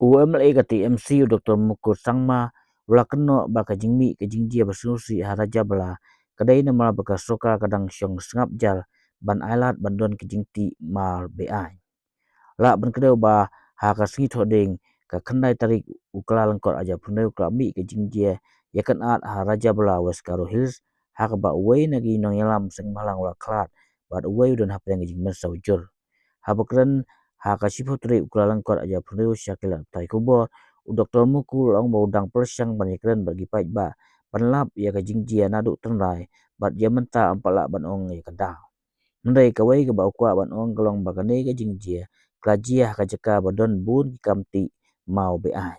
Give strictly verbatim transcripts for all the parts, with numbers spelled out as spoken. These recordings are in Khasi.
U M L A ka T M C u Doctor Mukul Sangma u la kynnoh ba ka jingmih ka jingjia ba sngewsih ha Rajabala ka dei namar ba ka sorkar ka dang shong sngap jar ban ailad ban don ka jingtih mar beaiñ. Lah ban kdew ba ha ka sngi Thohdieng ka khyndai tarik u Kyllalyngkot arhajar phew hynriew ka la mih ka jingjia ïakynad ha Rajabala, West Garo Hills, ha kaba uwei na ki nongïalam seng bhalang u la khlad bad uwei u don hapdeng ka jingmynsaw jur. Haba kren ha ka shiphew tarik u Kyllalyngkot arhajar phew hynriew sha ki lad pathai khubor, u Doctor Mukul u la ong ba u dang pyrshang ban ïakren bad ki paidbah ban lap ïa ka jingjia naduh tynrai bad ïa mynta ym pat lah ban ong ïa ka daw. Hynrei kawei kaba u kwah ban ong ka long ba kane ka jingjia ka la jia ha ka jaka ba don bun ki kam tih maw beaiñ.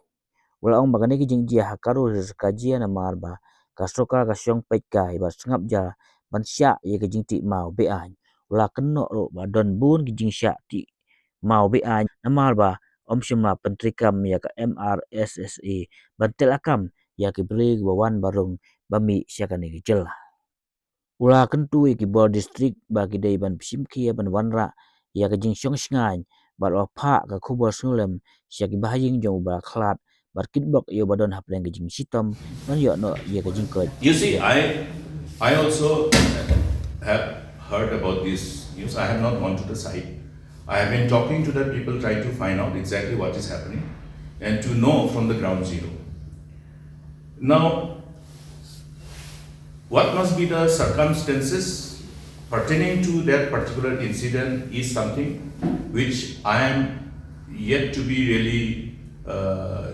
U la ong ba kane ka jingjia ha Garo Hills ka jia namar ba ka sorkar ka shong peit kai bad sngap jar ban shah ïa ka jingtih maw beaiñ. U la kynnoh ruh ba don bun ki jingshah tih maw beaiñ namar ba ym shym la pyntreikam ïa ka M R S S A ban teh lakam ïa ki briew ba wan ba rung ba mih sha kane ka jylla. U la kyntu ïa ki bor district ba ki dei ban pynshim khia ban wanrah ïa ka jingshong shngaiñ bad u la phah ka khubor sngewlem sha ki bahaïing jong u ba la khlad bad kitbok ïa u ba don hapdeng ka jingshitom ban ïoh noh ïa ka jingkoit. You see, I, I also have heard about this news. I have not gone to the site. I have been talking to the people, trying to find out exactly what is happening and to know from the ground zero. Now, what must be the circumstances pertaining to that particular incident is something which I am yet to be really, uh,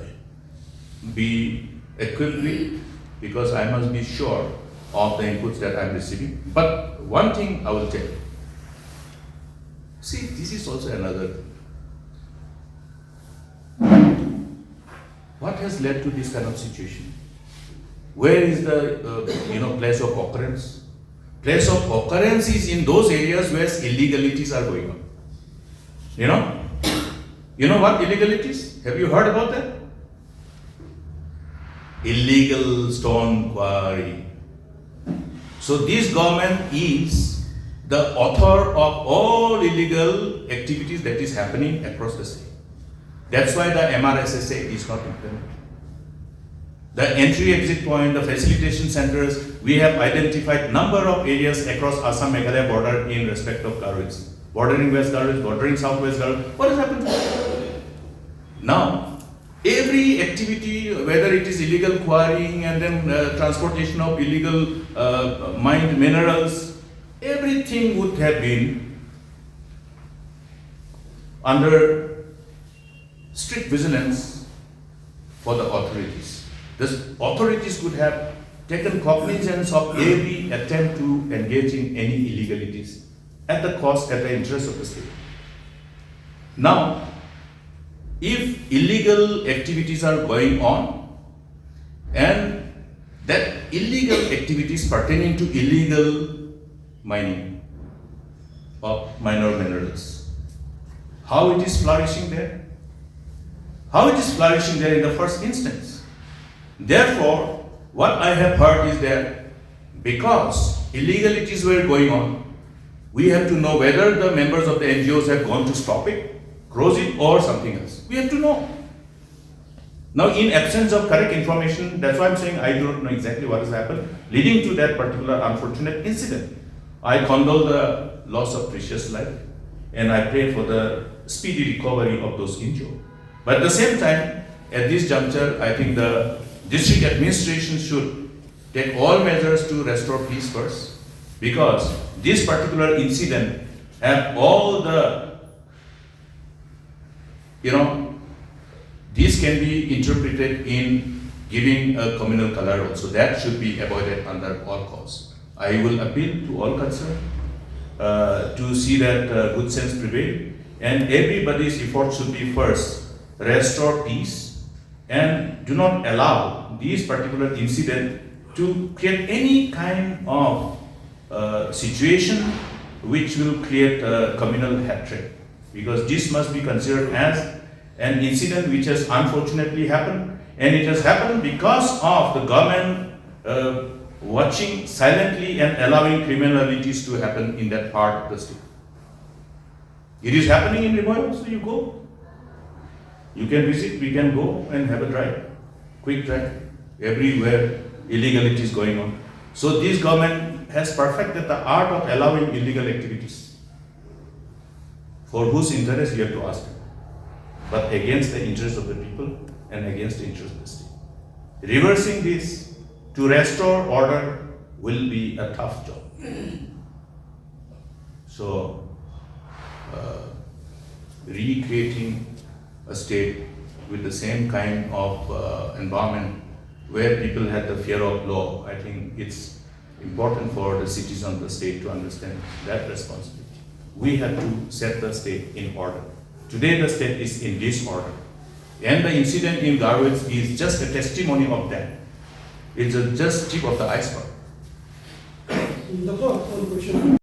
be equipped with, because I must be sure of the inputs that I'm receiving. But one thing I will tell you. See, this is also another thing. What has led to this kind of situation? Where is the, uh, you know, place of occurrence? Place of occurrence is in those areas where illegalities are going on. You know? You know what illegalities? Have you heard about that? Illegal stone quarry. So this government is the author of all illegal activities that is happening across the state. That's why the M R S S A is not implemented. The entry exit point, the facilitation centers, we have identified number of areas across Assam Meghalaya border in respect of Garo Hills, bordering West Garo Hills, bordering Southwest Garo Hills. What has happened? Now, every activity, whether it is illegal quarrying and then, uh, transportation of illegal, uh, mined minerals, everything would have been under strict vigilance for the authorities. The authorities could have taken cognizance of every attempt to engage in any illegalities at the cost, at the interest of the state. Now, if illegal activities are going on and that illegal activities pertaining to illegal mining of minor minerals, how it is flourishing there? How it is flourishing there in the first instance? Therefore, what I have heard is that because illegalities were going on, we have to know whether the members of the N G Os have gone to stop it, close it, or something else. We have to know. Now, in absence of correct information, that's why I'm saying I do not know exactly what has happened, leading to that particular unfortunate incident. I condole the loss of precious life, and I pray for the speedy recovery of those injured. But at the same time, at this juncture, I think the district administration should take all measures to restore peace first, because this particular incident have all the, you know, this can be interpreted in giving a communal color also. That should be avoided under all costs. I will appeal to all concerned, uh, to see that, uh, good sense prevail, and everybody's effort should be first restore peace and do not allow these particular incident to create any kind of, uh, situation which will create a communal hatred, because this must be considered as an incident which has unfortunately happened, and it has happened because of the government, uh, watching silently and allowing criminalities to happen in that part of the state. It is happening in Ri Bhoi also, you go. You can visit, we can go and have a drive, quick drive, everywhere illegality is going on. So this government has perfected the art of allowing illegal activities. For whose interest, you have to ask, but against the interest of the people and against the interest of the state. Reversing this to restore order will be a tough job. So, uh, recreating a state with the same kind of uh, environment where people had the fear of law, I think it's important for the citizens of the state to understand that responsibility. We have to set the state in order. Today, the state is in disorder. And the incident in Garwits is just a testimony of that. It's a just tip of the iceberg. Doctor, one question.